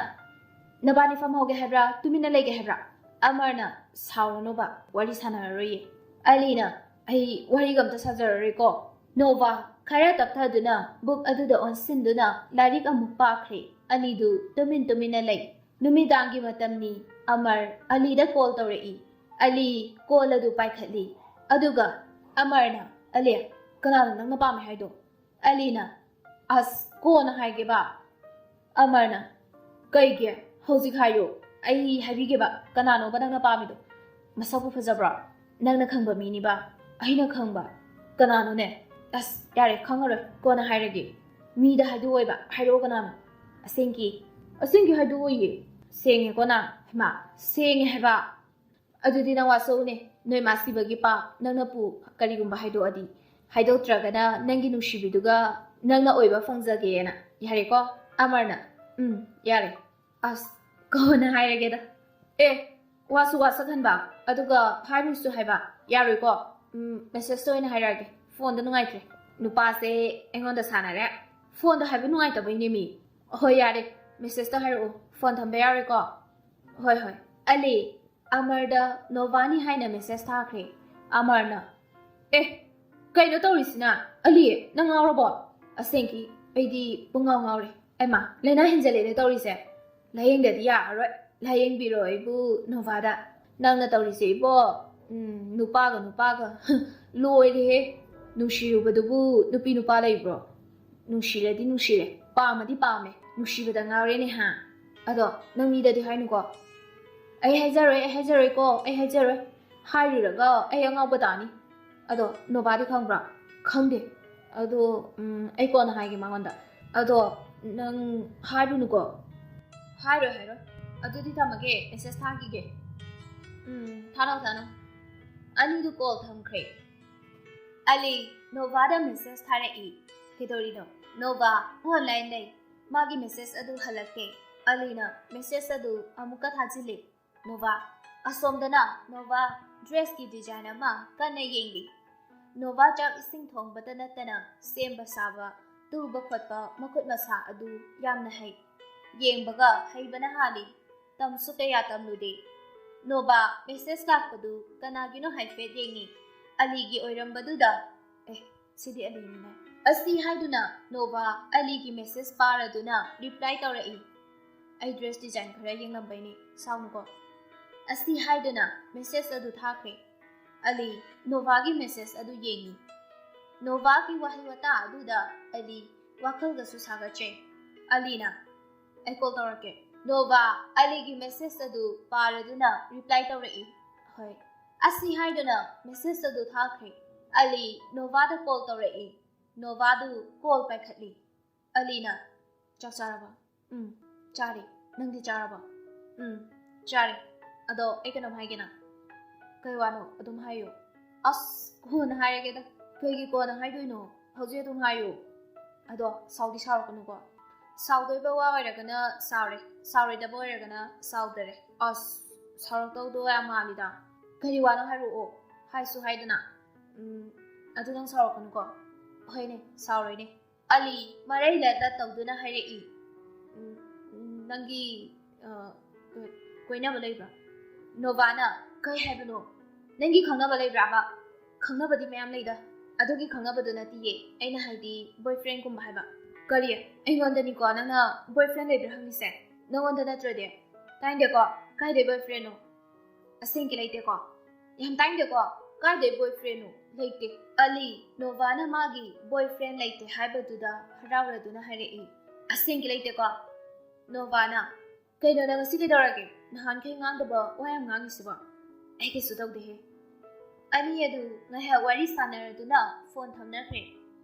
ꯅꯕꯥꯅꯤ ꯐꯝꯍꯧꯒꯦ ꯍꯥꯏꯕ꯭ꯔꯥ, ꯇꯨꯃꯤꯟꯅ ꯂꯩꯒꯦ ꯍꯥꯏꯕ꯭ꯔꯥ? ꯑꯃꯔꯅ, ꯁꯥꯎꯔꯅꯣꯕ, ꯋꯥꯔꯤ ꯁꯥꯟꯅꯔꯔꯣꯏꯌꯦ꯫ ꯑꯂꯤꯅ, ꯑꯩ ꯋꯥꯔꯤꯒ ꯑꯝꯇ ꯁꯥꯖꯔꯔꯣꯏꯀꯣ꯫ ꯅꯣꯚꯥ, ꯈꯔ ꯇꯞꯊꯗꯨꯅ ꯕꯨꯛ ꯑꯗꯨꯗ ꯑꯣꯟꯁꯤꯟꯗꯨꯅ ꯂꯥꯏꯔꯤꯛ ꯑꯃꯨꯛ ꯄꯥꯈ꯭ꯔꯦ꯫ ꯑꯂꯤꯗꯨ ꯇꯨꯃꯤꯟ ꯇꯨꯃꯤꯟꯅ ꯂꯩ꯫ ꯅꯨꯃꯤꯗꯥꯡꯒꯤ ꯃꯇꯝꯅꯤ꯫ ꯑꯃꯔ ꯑꯂꯤꯗ ꯀꯣꯜ ꯇꯧꯔꯛꯏ꯫ ꯑꯂꯤ ꯀꯣꯜ ꯑꯗꯨ ꯄꯥꯏꯈꯠꯂꯤ꯫ ꯑꯗꯨꯒ ꯑꯃꯔꯅ, "ꯑꯂꯤ, ꯀꯅꯥꯅꯣ ꯅꯪꯅ ꯄꯥꯝꯃꯦ ꯍꯥꯏꯗꯣ?" ꯑꯂꯤꯅ, "ꯑꯁ, ꯀꯣꯟꯅ ꯍꯥꯏꯒꯦꯕ꯫" ꯑꯃꯔꯅ, "ꯀꯩꯒꯤ? ꯍꯧꯖꯤꯛ ꯍꯥꯏꯌꯨ, ꯑꯩ ꯍꯥꯏꯕꯤꯒꯦꯕ, ꯀꯅꯥꯅꯣꯕ ꯅꯪꯅ ꯄꯥꯝꯃꯤꯗꯣ? ꯃꯁꯛꯄꯨ ꯐꯖꯕ꯭ꯔꯣ? ꯅꯪꯅ ꯈꯪꯕ ꯃꯤꯅꯤꯕ?" "ꯑꯩꯅ ꯈꯪꯕ? ꯀꯅꯥꯅꯣꯅꯦ? ꯑꯁ, ꯌꯥꯔꯦ, ꯈꯪꯉꯔꯣꯏ, ꯀꯣꯟꯅ ꯍꯥꯏꯔꯒꯦ꯫" "ꯃꯤꯗ ꯍꯥꯏꯗꯣꯛꯑꯣꯏꯕ, ꯍꯥꯏꯔꯛꯑꯣ ꯀꯅꯥꯅꯣ?" "ꯑꯁꯦꯡꯀꯤ, ꯑꯁꯦꯡꯀꯤ ꯍꯥꯏꯗꯣꯛꯑꯣꯏꯌꯦ꯫" "ꯁꯦꯡꯉꯦꯀꯣ ꯅꯪ?" "ꯍꯩꯃꯥ, ꯁꯦꯡꯉꯦ ꯍꯥꯏꯕ꯫" "ꯑꯗꯨꯗꯤ ꯅꯪ ꯋꯥꯁꯛꯎꯅꯦ, ꯅꯣꯏ ꯃꯥ ꯁꯤꯕꯒꯤ ꯄꯥꯞ ꯅꯪꯅ ꯄꯨ꯫ ꯀꯔꯤꯒꯨꯝꯕ ꯍꯥꯏꯗꯣꯛꯑꯗꯤ, ꯍꯥꯏꯗꯣꯛꯇ꯭ꯔꯒꯅ ꯅꯪꯒꯤ ꯅꯨꯡꯁꯤꯕꯤꯗꯨꯒ ꯅꯪꯅ ꯑꯣꯏꯕ ꯐꯪꯖꯒꯦꯅ꯫ ꯌꯥꯔꯦꯀꯣ?" ꯑꯃꯔꯅ, "ꯎꯝ, ꯌꯥꯔꯦ꯫" "ꯑꯁ, ꯀꯣꯟꯅ ꯍꯥꯏꯔꯒꯦꯗ꯫" "ꯑꯦ, ꯋꯥꯁꯨ ꯋꯥꯁꯛꯍꯟꯕ, ꯑꯗꯨꯒ ꯍꯥꯏꯔꯨꯁꯨ ꯍꯥꯏꯕ, ꯌꯥꯔꯣꯏꯀꯣ?" "ꯎꯝ, ꯃꯦꯁꯦꯖꯇ ꯑꯣꯏꯅ ꯍꯥꯏꯔꯛꯑꯒꯦ, ꯐꯣꯟꯗ ꯅꯨꯡꯉꯥꯏꯇ꯭ꯔꯦ꯫ ꯅꯨꯄꯥꯁꯦ ꯑꯩꯉꯣꯟꯗ ꯁꯥꯟꯅꯔꯦ꯫ ꯐꯣꯟꯗ ꯍꯥꯏꯕ ꯅꯨꯡꯉꯥꯏꯇꯕꯩꯅꯦ ꯃꯤ꯫ ꯍꯣꯏ, ꯌꯥꯔꯦ, ꯃꯦꯁꯦꯖꯇ ꯍꯥꯏꯔꯛꯑꯣ, ꯐꯣꯟ ꯊꯝꯕ ꯌꯥꯔꯣꯏꯀꯣ?" "ꯍꯣꯏ, ꯍꯣꯏ꯫" ꯑꯂꯤ, ꯑꯃꯔꯗ ꯅꯣꯚꯥꯅꯤ ꯍꯥꯏꯅ ꯃꯦꯁꯦꯖ ꯊꯥꯈ꯭ꯔꯦ꯫ ꯑꯃꯔꯅ, "ꯑꯦ, ꯀꯩꯅꯣ ꯇꯧꯔꯤꯁꯤꯅ? ꯑꯂꯤ, ꯅꯪ ꯉꯥꯎꯔꯕꯣ?" "ꯑꯁꯦꯡꯀꯤ, ꯑꯩꯗꯤ ꯄꯨꯡꯉꯥꯎ ꯉꯥꯎꯔꯦ꯫ ꯑꯩꯃꯥ, ꯂꯥꯏꯅꯥ ꯍꯦꯟꯖꯜꯂꯦꯅꯦ ꯇꯧꯔꯤꯁꯦ꯫ ꯂꯥꯏꯌꯦꯡꯗꯗꯤ ꯌꯥꯔꯔꯣꯏ꯫ ꯂꯥꯏꯌꯦꯡꯕꯤꯔꯣ ꯑꯩꯕꯨ ꯅꯣꯚꯥꯗ꯫ ꯅꯪꯅ ꯇꯧꯔꯤꯁꯦ ꯏꯕꯣ, ꯎꯝ, ꯅꯨꯄꯥꯒ ꯅꯨꯄꯥꯒ, ꯂꯣꯏꯔꯦꯍꯦ꯫ ꯅꯨꯡꯁꯤꯔꯨꯕꯗꯨꯕꯨ ꯅꯨꯄꯤ ꯅꯨꯄꯥ ꯂꯩꯕ꯭ꯔꯣ? ꯅꯨꯡꯁꯤꯔꯗꯤ ꯅꯨꯡꯁꯤꯔꯦ, ꯄꯥꯝꯃꯗꯤ ꯄꯥꯝꯃꯦ, ꯅꯨꯡꯁꯤꯕꯗ ꯉꯥꯎꯔꯦꯅꯦ ꯍꯥ꯫ ꯑꯗꯣ ꯅꯪ ꯃꯤꯗꯗꯤ ꯍꯥꯏꯅꯨꯀꯣ꯫" "ꯑꯩ ꯍꯥꯏꯖꯔꯣꯏ, ꯑꯩ ꯍꯥꯏꯖꯔꯣꯏꯀꯣ, ꯑꯩ ꯍꯥꯏꯖꯔꯣꯏ꯫ ꯍꯥꯏꯔꯨꯔꯒ ꯑꯩ ꯑꯉꯥꯎꯕ ꯇꯥꯅꯤ꯫" "ꯑꯗꯣ ꯅꯣꯕꯥꯗꯤ ꯈꯪꯕ꯭ꯔꯥ?" "ꯈꯪꯗꯦ꯫" "ꯑꯗꯣ, ꯎꯝ, ꯑꯩ ꯀꯣꯟꯅ ꯍꯥꯏꯒꯦ ꯃꯉꯣꯟꯗ꯫" "ꯑꯗꯣ ꯅꯪ ꯍꯥꯏꯔꯨꯅꯨꯀꯣ꯫" "ꯍꯥꯏꯔꯣꯏ, ꯍꯥꯏꯔꯣꯏ꯫ ꯑꯗꯨꯗꯤ ꯊꯝꯃꯒꯦ, ꯃꯦꯁꯦꯖ ꯊꯥꯈꯤꯒꯦ꯫" "ꯎꯝ, ꯊꯥꯅꯧ, ꯊꯥꯅꯧ꯫" ꯑꯅꯤꯗꯨ ꯀꯣꯜ ꯊꯝꯈ꯭ꯔꯦ꯫ ꯑꯂꯤ ꯅꯣꯕꯥꯗ ꯃꯦꯁꯦꯖ ꯊꯥꯔꯛꯏ꯫ "ꯀꯩꯗꯧꯔꯤꯅꯣ?" ꯅꯣꯕꯥ ꯑꯣꯟꯂꯥꯏꯟ ꯂꯩ꯫ ꯃꯥꯒꯤ ꯃꯦꯁꯦꯖ ꯑꯗꯨ ꯍꯜꯂꯛꯇꯦ꯫ ꯑꯂꯤꯅ ꯃꯦꯁꯦꯖ ꯑꯗꯨ ꯑꯃꯨꯛꯀ ꯊꯥꯖꯤꯜꯂꯤ꯫ ꯅꯣꯕꯥ꯫ ꯑꯁꯣꯝꯗꯅ ꯅꯣꯕꯥ ꯗ꯭ꯔꯦꯁꯀꯤ ꯗꯤꯖꯥꯏꯟ ꯑꯃ ꯀꯟꯅ ꯌꯦꯡꯂꯤ꯫ ꯅꯣꯕꯥ ꯆꯥꯛ ꯏꯁꯤꯡ ꯊꯣꯡꯕꯇ ꯅꯠꯇꯅ ꯁꯦꯝꯕ ꯁꯥꯕ, ꯇꯨꯕ ꯈꯣꯠꯄ ꯃꯈꯨꯠ ꯃꯁꯥ ꯑꯗꯨ ꯌꯥꯝꯅ ꯍꯩ꯫ ꯌꯦꯡꯕꯒ ꯍꯩꯕꯅ ꯍꯥꯜꯂꯤ꯫ ꯇꯝꯁꯨ ꯀꯌꯥ ꯇꯝꯂꯨꯗꯦ꯫ ꯅꯣꯚꯥ ꯃꯦꯁꯦꯖ ꯂꯥꯛꯄꯗꯨ ꯀꯅꯥꯒꯤꯅꯣ ꯍꯥꯏꯐꯦꯠ ꯌꯦꯡꯉꯤ꯫ ꯑꯂꯤꯒꯤ ꯑꯣꯏꯔꯝꯕꯗꯨꯗ, ꯑꯦ, ꯁꯤꯗꯤ ꯑꯂꯤꯅꯤꯅꯦ꯫ ꯑꯁꯤ ꯍꯥꯏꯗꯨꯅ ꯅꯣꯚꯥ ꯑꯂꯤꯒꯤ ꯃꯦꯁꯦꯖ ꯄꯥꯔꯗꯨꯅ ꯔꯤꯄ꯭ꯂꯥꯏ ꯇꯧꯔꯛꯏ꯫ ꯑꯩ ꯗ꯭ꯔꯦꯁ ꯗꯤꯖꯥꯏꯟ ꯈꯔ ꯌꯦꯡꯂꯝꯕꯩꯅꯦ, ꯁꯥꯎꯅꯨꯀꯣ꯫ ꯑꯁꯤ ꯍꯥꯏꯗꯨꯅ ꯃꯦꯁꯦꯖ ꯑꯗꯨ ꯊꯥꯈ꯭ꯔꯦ꯫ ꯑꯂꯤ ꯅꯣꯚꯥꯒꯤ ꯃꯦꯁꯦꯖ ꯑꯗꯨ ꯌꯦꯡꯉꯤ꯫ ꯅꯣꯚꯥꯒꯤ ꯋꯥꯍꯩ ꯋꯥꯇꯥ ꯑꯗꯨꯗ ꯑꯂꯤ ꯋꯥꯈꯜꯒꯁꯨ ꯁꯥꯒꯠꯆꯩ꯫ ꯑꯂꯤꯅ, "ꯑꯩ ꯀꯣꯜ ꯇꯧꯔꯛꯀꯦ"꯫ ꯅꯣꯚꯥ ꯑꯂꯤꯒꯤ ꯃꯦꯁꯦꯖ ꯑꯗꯨ ꯄꯥꯔꯗꯨꯅ ꯔꯤꯄ꯭ꯂꯥꯏ ꯇꯧꯔꯛꯏ꯫ ꯍꯣꯏ꯫ ꯑꯁꯤ ꯍꯥꯏꯗꯨꯅ ꯃꯦꯁꯦꯖ ꯑꯗꯨ ꯊꯥꯈ꯭ꯔꯦ꯫ ꯑꯂꯤ ꯅꯣꯚꯥꯗ ꯀꯣꯜ ꯇꯧꯔꯛꯏ꯫ ꯅꯣꯚꯥꯗꯨ ꯀꯣꯜ ꯄꯥꯏꯈꯠꯂꯤ꯫ ꯑꯂꯤꯅ, "ꯆꯥꯛ ꯆꯥꯔꯕ?" "ꯎꯝ, ꯆꯥꯔꯦ꯫ ꯅꯪꯗꯤ ꯆꯥꯔꯕ?" "ꯎꯝ, ꯆꯥꯔꯦ꯫ ꯑꯗꯣ ꯑꯩ ꯀꯩꯅꯣꯝ ꯍꯥꯏꯒꯦꯅ"꯫ "ꯀꯩ ꯋꯥꯅꯣ? ꯑꯗꯨꯝ ꯍꯥꯏꯌꯨ"꯫ "ꯑꯁ, ꯀꯣꯟꯅ ꯍꯥꯏꯔꯒꯦꯗ"꯫ "ꯀꯩꯒꯤ ꯀꯣꯟꯅ ꯍꯥꯏꯗꯣꯏꯅꯣ? ꯍꯧꯖꯤꯛ ꯑꯗꯨꯝ ꯍꯥꯏꯌꯨ"꯫ "ꯑꯗꯣ ꯁꯥꯎꯗꯤ ꯁꯥꯎꯔꯛꯀꯅꯨꯀꯣ"꯫ "ꯁꯥꯎꯗꯣꯏꯕ ꯋꯥ ꯑꯣꯏꯔꯒꯅ ꯁꯥꯎꯔꯦ, ꯁꯥꯎꯔꯣꯏꯗꯕ ꯑꯣꯏꯔꯒꯅ ꯁꯥꯎꯗꯔꯦ"꯫ "ꯑꯁ, ꯁꯥꯎꯔꯛꯇꯧꯗꯣ ꯌꯥꯝ ꯃꯥꯜꯂꯤꯗ"꯫ "ꯀꯔꯤ ꯋꯥꯅꯣ ꯍꯥꯏꯔꯛꯑꯣ"꯫ "ꯍꯥꯏꯁꯨ ꯍꯥꯏꯗꯅ"꯫ "ꯎꯝ, ꯑꯗꯨ ꯅꯪ ꯁꯥꯎꯔꯛꯀꯅꯨꯀꯣ"꯫ "ꯍꯣꯏꯅꯦ, ꯁꯥꯎꯔꯣꯏꯅꯦ"꯫ ꯑꯂꯤ ꯃꯔꯩ ꯂꯠ ꯂꯠ ꯇꯧꯗꯨꯅ ꯍꯥꯏꯔꯛꯏ꯫ "ꯎꯝ, ꯎꯝ, ꯅꯪꯒꯤ, ꯑ, ꯀ-, ꯀꯣꯏꯅꯕ ꯂꯩꯕ꯭ꯔꯥ?" ꯅꯣꯚꯥꯅ, "ꯀꯩ ꯍꯥꯏꯕꯅꯣ? ꯅꯪꯒꯤ ꯈꯪꯅꯕ ꯂꯩꯕ꯭ꯔꯥꯕ?" "ꯈꯪꯅꯕꯗꯤ ꯃꯌꯥꯝ ꯂꯩꯗ"꯫ "ꯑꯗꯨꯒꯤ ꯈꯪꯅꯕꯗꯨ ꯅꯠꯇꯤꯌꯦ, ꯑꯩꯅ ꯍꯥꯏꯗꯤ boyfriendꯒꯨꯝꯕ ꯍꯥꯏꯕ"꯫ "ꯀꯔꯤ? ꯑꯩꯉꯣꯟꯗꯅꯤꯀꯣ ꯅꯪꯅ boyfriend ꯂꯩꯕ꯭ꯔꯥ ꯍꯪꯉꯤꯁꯦ? ꯅꯪꯉꯣꯟꯗ ꯅꯠꯇ꯭ꯔꯗꯤ?" "ꯇꯥꯏꯟꯗꯦꯀꯣ, ꯀꯥꯏꯗꯩ boyfriendꯅꯣ?" "ꯑꯁꯦꯡꯀꯤ ꯂꯩꯇꯦꯀꯣ"꯫ "ꯌꯥꯝ ꯇꯥꯏꯟꯗꯦꯀꯣ, ꯀꯥꯏꯗꯩ boyfriendꯅꯣ? ꯂꯩꯇꯦ"꯫ ꯑꯂꯤ ꯅꯣꯚꯥꯅ ꯃꯥꯒꯤ boyfriend ꯂꯩꯇꯦ ꯍꯥꯏꯕꯗꯨꯗ ꯍꯔꯥꯎꯔꯗꯨꯅ ꯍꯥꯏꯔꯛꯏ꯫ "ꯑꯁꯦꯡꯀꯤ ꯂꯩꯇꯦꯀꯣ"꯫ ꯅꯣꯚꯥꯅ, "ꯀꯩꯅꯣ ꯅꯪ ꯉꯁꯤ ꯀꯩꯗꯧꯔꯒꯦ? ꯅꯍꯥꯟꯈꯩ ꯉꯥꯡꯗꯕ ꯋꯥ ꯌꯥꯝ ꯉꯥꯡꯉꯤꯁꯤꯕꯣ?" "ꯑꯩ ꯀꯩꯁꯨ ꯇꯧꯗꯦꯍꯦ"꯫ ꯑꯅꯤ ꯑꯗꯨ ꯉꯥꯏꯍꯥꯛ ꯋꯥꯔꯤ ꯁꯥꯟꯅꯔꯗꯨꯅ ꯐꯣꯟ ꯊꯝꯅꯈ꯭ꯔꯦ꯫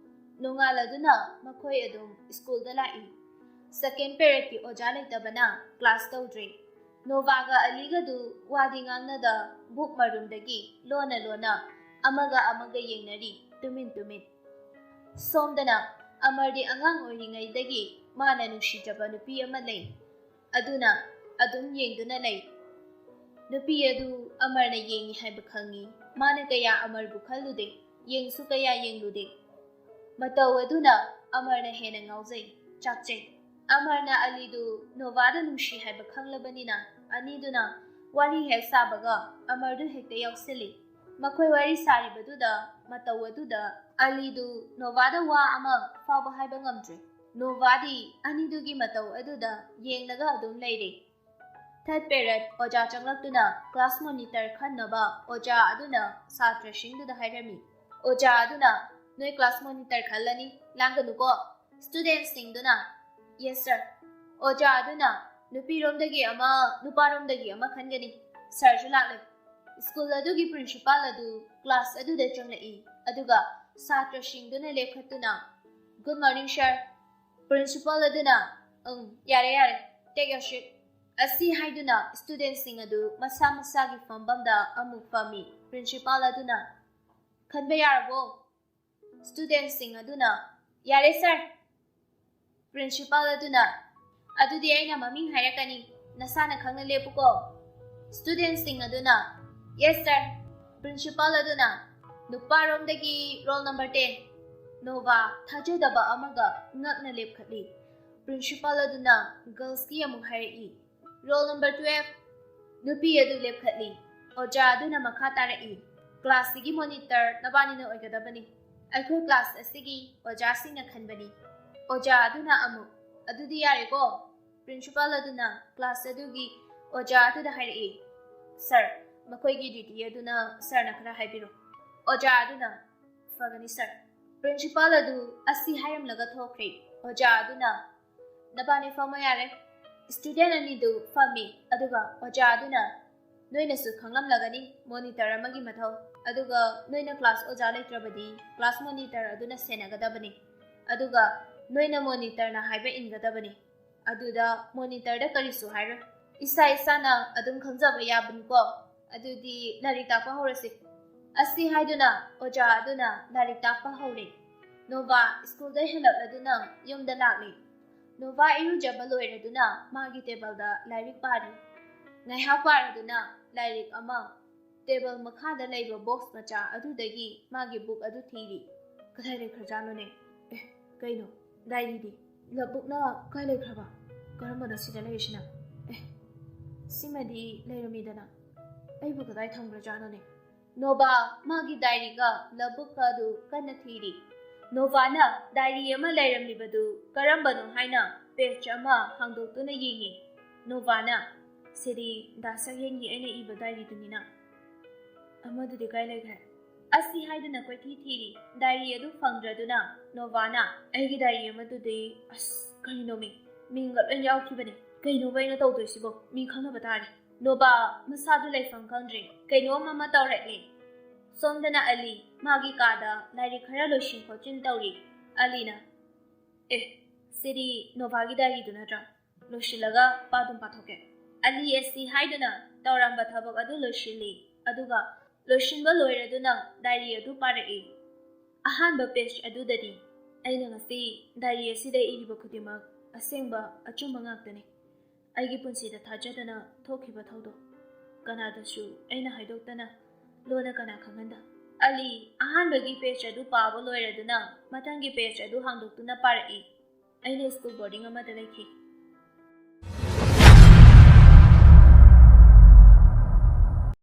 ꯅꯣꯡꯉꯥꯜꯂꯗꯨꯅ ꯃꯈꯣꯏ ꯑꯗꯨꯝ ꯁ꯭ꯀꯨꯜꯗ ꯂꯥꯛꯏ꯫ Second periodꯀꯤ ꯑꯣꯖꯥ ꯂꯩꯇꯕꯅ ꯀ꯭ꯂꯥꯁ ꯇꯧꯗ꯭ꯔꯦ꯫ ꯅꯣꯚꯥꯒ ꯑꯂꯤꯒꯗꯨ ꯋꯥꯗꯤ ꯉꯥꯡꯅꯗ ꯕꯨꯛ ꯃꯔꯨꯝꯗꯒꯤ ꯂꯣꯟꯅ ꯂꯣꯟꯅ ꯑꯃꯒ ꯑꯃꯒ ꯌꯦꯡꯅꯔꯤ ꯇꯨꯃꯤꯟ ꯇꯨꯃꯤꯟ꯫ ꯁꯣꯝꯗꯅ ꯑꯃꯔꯗꯤ ꯑꯉꯥꯡ ꯑꯣꯏꯔꯤꯉꯩꯗꯒꯤ ꯃꯥꯅ ꯅꯨꯡꯁꯤꯖꯕ ꯅꯨꯄꯤ ꯑꯃ ꯂꯩ꯫ ꯑꯗꯨꯅ ꯑꯗꯨꯝ ꯌꯦꯡꯗꯨꯅ ꯂꯩ꯫ ꯅꯨꯄꯤ ꯑꯗꯨ ꯑꯃꯔꯅ ꯌꯦꯡꯉꯤ ꯍꯥꯏꯕ ꯈꯪꯉꯤ꯫ ꯃꯥꯅ ꯀꯌꯥ ꯑꯃꯔꯕꯨ ꯈꯜꯂꯨꯗꯦ, ꯌꯦꯡꯁꯨ ꯀꯌꯥ ꯌꯦꯡꯂꯨꯗꯦ꯫ ꯃꯇꯧ ꯑꯗꯨꯅ ꯑꯃꯔꯅ ꯍꯦꯟꯅ ꯉꯥꯎꯖꯩ, ꯆꯥꯛꯆꯩ꯫ ꯑꯃꯔꯅ ꯑꯂꯤꯗꯨ ꯅꯣꯚꯥꯗ ꯅꯨꯡꯁꯤ ꯍꯥꯏꯕ ꯈꯪꯂꯕꯅꯤꯅ, ꯑꯅꯤꯗꯨꯅ ꯋꯥꯔꯤ ꯍꯦꯛ ꯁꯥꯕꯒ ꯑꯃꯔꯗꯨ ꯍꯦꯛꯇ ꯌꯥꯎꯁꯤꯜꯂꯤ꯫ ꯃꯈꯣꯏ ꯋꯥꯔꯤ ꯁꯥꯔꯤꯕꯗꯨꯗ ꯃꯇꯧ ꯑꯗꯨꯗ ꯑꯂꯤꯗꯨ ꯅꯣꯚꯥꯗ ꯋꯥ ꯑꯃ ꯐꯥꯎꯕ ꯍꯥꯏꯕ ꯉꯝꯗ꯭ꯔꯦ꯫ ꯅꯣꯚꯥꯗꯤ ꯑꯅꯤꯗꯨꯒꯤ ꯃꯇꯧ ꯑꯗꯨꯗ ꯌꯦꯡꯂꯒ ꯑꯗꯨꯝ ꯂꯩꯔꯦ꯫ ꯊꯥꯔꯠ ꯄꯦꯔꯠ ꯑꯣꯖꯥ ꯆꯪꯂꯛꯇꯨꯅ ꯀ꯭ꯂꯥꯁ ꯃꯣꯅꯤꯇꯔ ꯈꯟꯅꯕ ꯑꯣꯖꯥ ꯑꯗꯨꯅ ꯁꯥꯇ꯭ꯔꯁꯤꯡꯗꯨꯗ ꯍꯥꯏꯔꯝꯃꯤ꯫ ꯑꯣꯖꯥ ꯑꯗꯨꯅ, "ꯅꯣꯏ ꯀ꯭ꯂꯥꯁ ꯃꯣꯅꯤꯇꯔ ꯈꯜꯂꯅꯤ, ꯂꯥꯡꯒꯅꯨꯀꯣ꯫" ꯁ꯭ꯇꯨꯗꯦꯟꯠꯁꯤꯡꯗꯨꯅ, "ꯌꯦꯁ ꯁꯔ꯫" ꯑꯣꯖꯥ ꯑꯗꯨꯅ, "ꯅꯨꯄꯤꯔꯣꯝꯗꯒꯤ ꯑꯃ, ꯅꯨꯄꯥꯔꯣꯝꯗꯒꯤ ꯑꯃ ꯈꯟꯒꯅꯤ꯫ ꯁꯔꯁꯨ ꯂꯥꯛꯂꯦ꯫" ꯁ꯭ꯀꯨꯜ ꯑꯗꯨꯒꯤ ꯄ꯭ꯔꯤꯟꯁꯤꯄꯥꯜ ꯑꯗꯨ ꯀ꯭ꯂꯥꯁ ꯑꯗꯨꯗ ꯆꯪꯂꯛꯏ, ꯑꯗꯨꯒ ꯁꯥꯇ꯭ꯔꯁꯤꯡꯗꯨꯅ ꯂꯦꯞꯈꯠꯇꯨꯅ, "ꯒꯨꯗ ꯃꯣꯔꯅꯤꯡ ꯁꯔ꯫" ꯄ꯭ꯔꯤꯟꯁꯤꯄꯥꯜ ꯑꯗꯨꯅ, "ꯎꯝ, ꯌꯥꯔꯦ, ꯌꯥꯔꯦ, ꯇꯦꯛ ꯌꯣꯔ ꯁꯤꯠ꯫" ꯑꯁꯤ ꯍꯥꯏꯗꯨꯅ ꯁ꯭ꯇꯨꯗꯦꯟꯠꯁꯤꯡ ꯑꯗꯨ ꯃꯁꯥ ꯃꯁꯥꯒꯤ ꯐꯝꯐꯝꯗ ꯑꯃꯨꯛ ꯐꯝꯃꯤ꯫ ꯄ꯭ꯔꯤꯟꯁꯤꯄꯥꯜ ꯑꯗꯨꯅ, "ꯈꯟꯕ ꯌꯥꯔꯕꯣ?" ꯁ꯭ꯇꯨꯗꯦꯟꯠꯁꯤꯡ ꯑꯗꯨꯅ, "ꯌꯥꯔꯦ ꯁꯔ꯫" ꯄ꯭ꯔꯤꯟꯁꯤꯄꯥꯜ ꯑꯗꯨꯅ, "ꯑꯗꯨꯗꯤ ꯑꯩꯅ ꯃꯃꯤꯡ ꯍꯥꯏꯔꯛꯀꯅꯤ, ꯅꯁꯥꯅ ꯈꯪꯅ ꯂꯦꯞꯄꯨꯀꯣ꯫" ꯁ꯭ꯇꯨꯗꯦꯟꯠꯁꯤꯡ ꯑꯗꯨꯅ, "ꯌꯦꯁ ꯁꯔ꯫" ꯄ꯭ꯔꯤꯟꯁꯤꯄꯥꯜ ꯑꯗꯨꯅ, "ꯅꯨꯄꯥꯔꯣꯝꯗꯒꯤ ꯔꯣꯜ ꯅꯝꯕꯔ ꯇꯦꯟ꯫" ꯅꯣꯚꯥ ꯊꯥꯖꯗꯕ ꯑꯃꯒ ꯉꯛꯅ ꯂꯦꯞꯈꯠꯂꯤ꯫ ꯄ꯭ꯔꯤꯟꯁꯤꯄꯥꯜ ꯑꯗꯨꯅ ꯒꯔꯜꯁꯀꯤ ꯑꯃꯨꯛ ꯍꯥꯏꯔꯛꯏ, "ꯔꯣꯜ ꯅꯝꯕꯔ ꯇꯨꯋꯦꯜꯐ꯫" ꯅꯨꯄꯤ ꯑꯗꯨ ꯂꯦꯞꯈꯠꯂꯤ꯫ ꯑꯣꯖꯥ ꯑꯗꯨꯅ ꯃꯈꯥ ꯇꯥꯔꯛꯏ, "ꯀ꯭ꯂꯥꯁꯁꯤꯒꯤ ꯃꯣꯅꯤꯇꯔ ꯅꯕꯥꯅꯤꯅ ꯑꯣꯏꯒꯗꯕꯅꯤ꯫ ꯑꯩꯈꯣꯏ ꯀ꯭ꯂꯥꯁ ꯑꯁꯤꯒꯤ ꯑꯣꯖꯥꯁꯤꯡꯅ ꯈꯟꯕꯅꯤ꯫" ꯑꯣꯖꯥ ꯑꯗꯨꯅ ꯑꯃꯨꯛ, "ꯑꯗꯨꯗꯤ ꯌꯥꯔꯦꯀꯣ?" ꯄ꯭ꯔꯤꯟꯁꯤꯄꯥꯜ ꯑꯗꯨꯅ ꯀ꯭ꯂꯥꯁ ꯑꯗꯨꯒꯤ ꯑꯣꯖꯥ ꯑꯗꯨꯗ ꯍꯥꯏꯔꯛꯏ, "ꯁꯔ, ꯃꯈꯣꯏꯒꯤ ꯗ꯭ꯌꯨꯇꯤ ꯑꯗꯨꯅ ꯁꯔꯅ ꯈꯔ ꯍꯥꯏꯕꯤꯔꯣ꯫" ꯑꯣꯖꯥ ꯑꯗꯨꯅ, "ꯐꯒꯅꯤ ꯁꯔ꯫" ꯄ꯭ꯔꯤꯟꯁꯤꯄꯥꯜ ꯑꯗꯨ ꯑꯁꯤ ꯍꯥꯏꯔꯝꯂꯒ ꯊꯣꯛꯈ꯭ꯔꯦ꯫ ꯑꯣꯖꯥ ꯑꯗꯨꯅ, "ꯅꯕꯥꯅꯤ ꯐꯝꯃꯣ ꯌꯥꯔꯦ꯫" ꯁ꯭ꯇꯨꯗꯦꯟꯠ ꯑꯅꯤꯗꯨ ꯐꯝꯃꯤ, ꯑꯗꯨꯒ ꯑꯣꯖꯥ ꯑꯗꯨꯅ, "ꯅꯣꯏꯅꯁꯨ ꯈꯪꯂꯝꯂꯒꯅꯤ ꯃꯣꯅꯤꯇꯔ ꯑꯃꯒꯤ ꯃꯊꯧ, ꯑꯗꯨꯒ ꯅꯣꯏꯅ ꯀ꯭ꯂꯥꯁ ꯑꯣꯖꯥ ꯂꯩꯇ꯭ꯔꯕꯗꯤ ꯀ꯭ꯂꯥꯁ ꯃꯣꯅꯤꯇꯔ ꯑꯗꯨꯅ ꯁꯦꯟꯅꯒꯗꯕꯅꯤ, ꯑꯗꯨꯒ ꯅꯣꯏꯅ ꯃꯣꯅꯤꯇꯔꯅ ꯍꯥꯏꯕ ꯏꯟꯒꯗꯕꯅꯤ꯫ ꯑꯗꯨꯗ ꯃꯣꯅꯤꯇꯔꯗ ꯀꯔꯤꯁꯨ ꯍꯥꯏꯔꯣꯏ꯫ ꯏꯁꯥ ꯏꯁꯥꯅ ꯑꯗꯨꯝ ꯈꯪꯖꯕ ꯌꯥꯕꯅꯤꯀꯣ꯫ ꯑꯗꯨꯗꯤ ꯂꯥꯏꯔꯤꯛ ꯇꯥꯛꯄ ꯍꯧꯔꯁꯤ꯫" ꯑꯁꯤ ꯍꯥꯏꯗꯨꯅ ꯑꯣꯖꯥ ꯑꯗꯨꯅ ꯂꯥꯏꯔꯤꯛ ꯇꯥꯛꯄ ꯍꯧꯔꯦ꯫ ꯅꯣꯚꯥ ꯁ꯭ꯀꯨꯜꯗ ꯍꯜꯂꯛꯂꯗꯨꯅ ꯌꯨꯝꯗ ꯂꯥꯛꯂꯤ꯫ ꯅꯣꯚꯥ ꯏꯔꯨꯖꯕ ꯂꯣꯏꯔꯗꯨꯅ ꯃꯥꯒꯤ ꯇꯦꯕꯜꯗ ꯂꯥꯏꯔꯤꯛ ꯄꯥꯔꯤ꯫ ꯉꯥꯏꯍꯥꯛ ꯄꯥꯔꯗꯨꯅ ꯂꯥꯏꯔꯤꯛ ꯑꯃ ꯇꯦꯕꯜ ꯃꯈꯥꯗ ꯂꯩꯕ ꯕꯣꯛꯁ ꯃꯆꯥ ꯑꯗꯨꯗꯒꯤ ꯃꯥꯒꯤ ꯕꯨꯛ ꯑꯗꯨ ꯊꯤꯔꯤ꯫ "ꯀꯗꯥꯏ ꯂꯩꯈ꯭ꯔꯖꯥꯠꯅꯣꯅꯦ? ꯑꯦ, ꯀꯩꯅꯣ? ꯗꯥꯏꯔꯤꯗꯤ?" ꯂꯧꯕꯨꯛꯅ ꯀꯥꯏ ꯂꯩꯈ꯭ꯔꯕ? ꯀꯔꯝꯕꯅꯣ ꯁꯤꯗ ꯂꯩꯔꯤꯁꯤꯅ? ꯑꯦ, ꯁꯤꯃꯗꯤ ꯂꯩꯔꯝꯃꯤꯗꯅ꯫ ꯑꯩꯕꯨ ꯀꯗꯥꯏ ꯊꯝꯈ꯭ꯔꯖꯥꯠꯅꯣꯅꯦ? ꯅꯣꯕꯥ ꯃꯥꯒꯤ ꯗꯥꯏꯔꯤꯒ ꯂꯧꯕꯨꯛꯀ ꯑꯗꯨ ꯀꯟꯅ ꯊꯤꯔꯤ꯫ ꯅꯣꯕꯥꯅ ꯗꯥꯏꯔꯤ ꯑꯃ ꯂꯩꯔꯝꯂꯤꯕꯗꯨ ꯀꯔꯝꯕꯅꯣ ꯍꯥꯏꯅ ꯄꯦꯖ ꯑꯃ ꯍꯥꯡꯗꯣꯛꯇꯨꯅ ꯌꯦꯡꯉꯤ꯫ ꯅꯣꯕꯥꯅ, "ꯁꯤꯗꯤ ꯗꯥ ꯁꯛꯍꯦꯟꯒꯤ ꯑꯩꯅ ꯏꯕ ꯗꯥꯏꯔꯤꯗꯨꯅꯤꯅ꯫ ꯑꯃꯗꯨꯗꯤ ꯀꯥꯏ ꯂꯩꯈ꯭ꯔꯦ?" ꯑꯁꯤ ꯍꯥꯏꯗꯨꯅ ꯀꯣꯏꯊꯤ ꯊꯤꯔꯤ꯫ ꯗꯥꯏꯔꯤ ꯑꯗꯨ ꯐꯪꯗ꯭ꯔꯗꯨꯅ ꯅꯣꯕꯥꯅ, "ꯑꯩꯒꯤ ꯗꯥꯏꯔꯤ ꯑꯃꯗꯨꯗꯤ, ꯑꯁ, ꯀꯔꯤꯅꯣꯃꯤ, ꯃꯤꯡꯒ ꯂꯣꯏ ꯌꯥꯎꯈꯤꯕꯅꯦ꯫ ꯀꯩꯅꯣꯕ ꯑꯩꯅ ꯇꯧꯗꯣꯏꯁꯤꯕꯣ? ꯃꯤ ꯈꯪꯅꯕ ꯇꯥꯔꯦ꯫" ꯅꯣꯕꯥ ꯃꯁꯥꯗꯨ ꯂꯩꯐꯝ ꯈꯪꯗ꯭ꯔꯦ꯫ ꯀꯩꯅꯣꯝ ꯑꯃ ꯇꯧꯔꯛꯂꯦ꯫ ꯁꯣꯝꯗꯅ ꯑꯂꯤ ꯃꯥꯒꯤ ꯀꯥꯗ ꯂꯥꯏꯔꯤꯛ ꯈꯔ ꯂꯣꯏꯁꯤꯟ ꯈꯣꯠꯆꯤꯟ ꯇꯧꯔꯤ꯫ ꯑꯂꯤꯅ, "ꯑꯦ, ꯁꯤꯗꯤ ꯅꯣꯕꯥꯒꯤ ꯗꯥꯏꯔꯤꯗꯨ ꯅꯠꯇ꯭ꯔꯥ? ꯂꯣꯏꯁꯤꯜꯂꯒ ꯄꯥꯗꯨꯝ ꯄꯥꯊꯣꯛꯀꯦ꯫" ꯑꯂꯤ ꯑꯁꯤ ꯍꯥꯏꯗꯨꯅ ꯇꯧꯔꯝꯕ ꯊꯕꯛ ꯑꯗꯨ ꯂꯣꯏꯁꯤꯜꯂꯤ꯫ ꯑꯗꯨꯒ ꯂꯣꯏꯁꯤꯟꯕ ꯂꯣꯏꯔꯗꯨꯅ ꯗꯥꯏꯔꯤ ꯑꯗꯨ ꯄꯥꯔꯛꯏ꯫ ꯑꯍꯥꯟꯕ ꯄꯦꯖ ꯑꯗꯨꯗꯗꯤ, "ꯑꯩꯅ ꯉꯁꯤ ꯗꯥꯏꯔꯤ ꯑꯁꯤꯗ ꯏꯔꯤꯕ ꯈꯨꯗꯤꯡꯃꯛ ꯑꯁꯦꯡꯕ ꯑꯆꯨꯝꯕ ꯉꯥꯛꯇꯅꯤ꯫ ꯑꯩꯒꯤ ꯄꯨꯟꯁꯤꯗ ꯊꯥꯖꯗꯅ ꯊꯣꯛꯈꯤꯕ ꯊꯧꯗꯣꯛ꯫ ꯀꯅꯥꯗꯁꯨ ꯑꯩꯅ ꯍꯥꯏꯗꯣꯛꯇꯅ ꯂꯣꯟꯅ ꯀꯅꯥ ꯈꯪꯍꯟꯗ꯫" ꯑꯂꯤ ꯑꯍꯥꯟꯕꯒꯤ ꯄꯦꯖ ꯑꯗꯨ ꯄꯥꯕ ꯂꯣꯏꯔꯗꯨꯅ ꯃꯊꯪꯒꯤ ꯄꯦꯖ ꯑꯗꯨ ꯍꯥꯡꯗꯣꯛꯇꯨꯅ ꯄꯥꯔꯛꯏ꯫ "ꯑꯩꯅ ꯁ꯭ꯀꯨꯜ ꯕꯣꯔꯗꯤꯡ ꯑꯃꯗ ꯂꯩꯈꯤ꯫